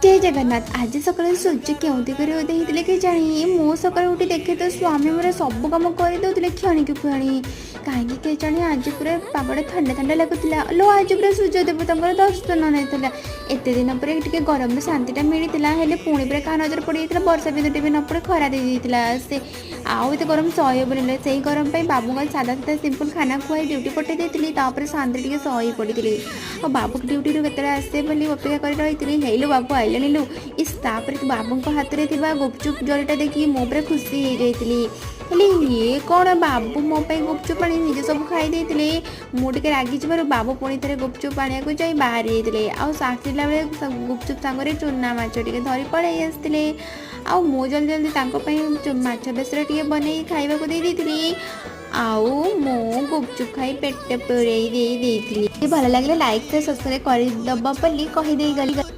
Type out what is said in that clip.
ଜୟ ଜଗନ୍ନାଥ। ଆଜି ସକାଳେ ସୂର୍ଯ୍ୟ କେଉଁ ଦିଗରେ ଉଦୟ ହେଇଥିଲେ କେଜାଣି? ମୁଁ ସକାଳୁ ଉଠି ଦେଖେ ତ ସ୍ୱାମୀ ମୋର ସବୁ କାମ କରିଦେଉଥିଲେ କ୍ଷଣିକୁ କ୍ଷଣି। କାହିଁକି କେଜାଣି ଆଜି ପୁରା ପାଗଟା ଥଣ୍ଡା ଥଣ୍ଡା ଲାଗୁଥିଲା ଲୋ। ଆଜି ପୁରା ସୂର୍ଯ୍ୟ ଦେବତାଙ୍କର ଦର୍ଶନ ନେଇଥିଲା। ଏତେ ଦିନ ପରେ ଟିକେ ଗରମରୁ ଶାନ୍ତିଟା ମିଳିଥିଲା। ହେଲେ ପୁଣି ପୁରା କାହା ନଜର ପଡ଼ିଯାଇଥିଲା, ବର୍ଷା ବିନ୍ଦୁଟେ ବି ନ ପଡ଼ି ଖରା ଦେଇଯାଇଥିଲା। ସେ ଆଉ ଏତେ ଗରମ ସହି ହେବନି। ସେଇ ଗରମ ପାଇଁ ବାବୁଙ୍କ ସାଧା ସାଧା ସିମ୍ପଲ୍ ଖାନା ଖୁଆଇ ଡ୍ୟୁଟି ପଠାଇ ଦେଇଥିଲି। ତାପରେ ଶାନ୍ତିରେ ଟିକେ ଶୋଇ ପଡ଼ିଥିଲି। ଆଉ ବାବୁ ଡ୍ୟୁଟିରୁ କେତେବେଳେ ଆସିବେ ବୋଲି ଅପେକ୍ଷା କରି ରହିଥିଲି। ହେଇଲୋ ବାବୁ, ଆଇଲେଣି ଲୋ। ଇସ୍, ତାପରେ ବାବୁଙ୍କ ହାତରେ ଥିବା ଗୁପଚୁପ୍ ଜରିଟା ଦେଖି ମୁଁ ପୁରା ଖୁସି ହେଇଯାଇଥିଲି। ହେଲେ ଇଏ କ'ଣ, ବାବୁ ମୋ ପାଇଁ ଗୁପଚୁପ୍ ଆଣି ନିଜେ ସବୁ ଖାଇ ଦେଇଥିଲେ। ମୁଁ ଟିକେ ରାଗିଯିବାରୁ ବାବୁ ପୁଣି ଥରେ ଗୁପଚୁପ୍ ଆଣିବାକୁ ଯାଇ ବାହାରି ଯାଇଥିଲେ। ଆଉ ଆସିଲା ବେଳେ ଗୁପଚୁପ୍ ସାଙ୍ଗରେ ଚୁନା ମାଛ ଟିକେ ଧରି ପଳେଇ ଆସିଥିଲେ। ଆଉ ମୁଁ ଜଲ୍ଦି ଜଲ୍ଦି ତାଙ୍କ ପାଇଁ ମାଛ ବେସର ଟିକେ ବନେଇ ଖାଇବାକୁ ଦେଇ ଦେଇଥିଲି। ଆଉ ମୁଁ ଗୁପଚୁପ୍ ଖାଇ ପେଟ ପୁରେଇ ଦେଇ ଦେଇଥିଲି। ଭଲ ଲାଗିଲେ ଲାଇକ୍, ସବସ୍କ୍ରାଇବ୍ କରିଦେବ ବୋଲି କହିଦେଇ ଗଲି।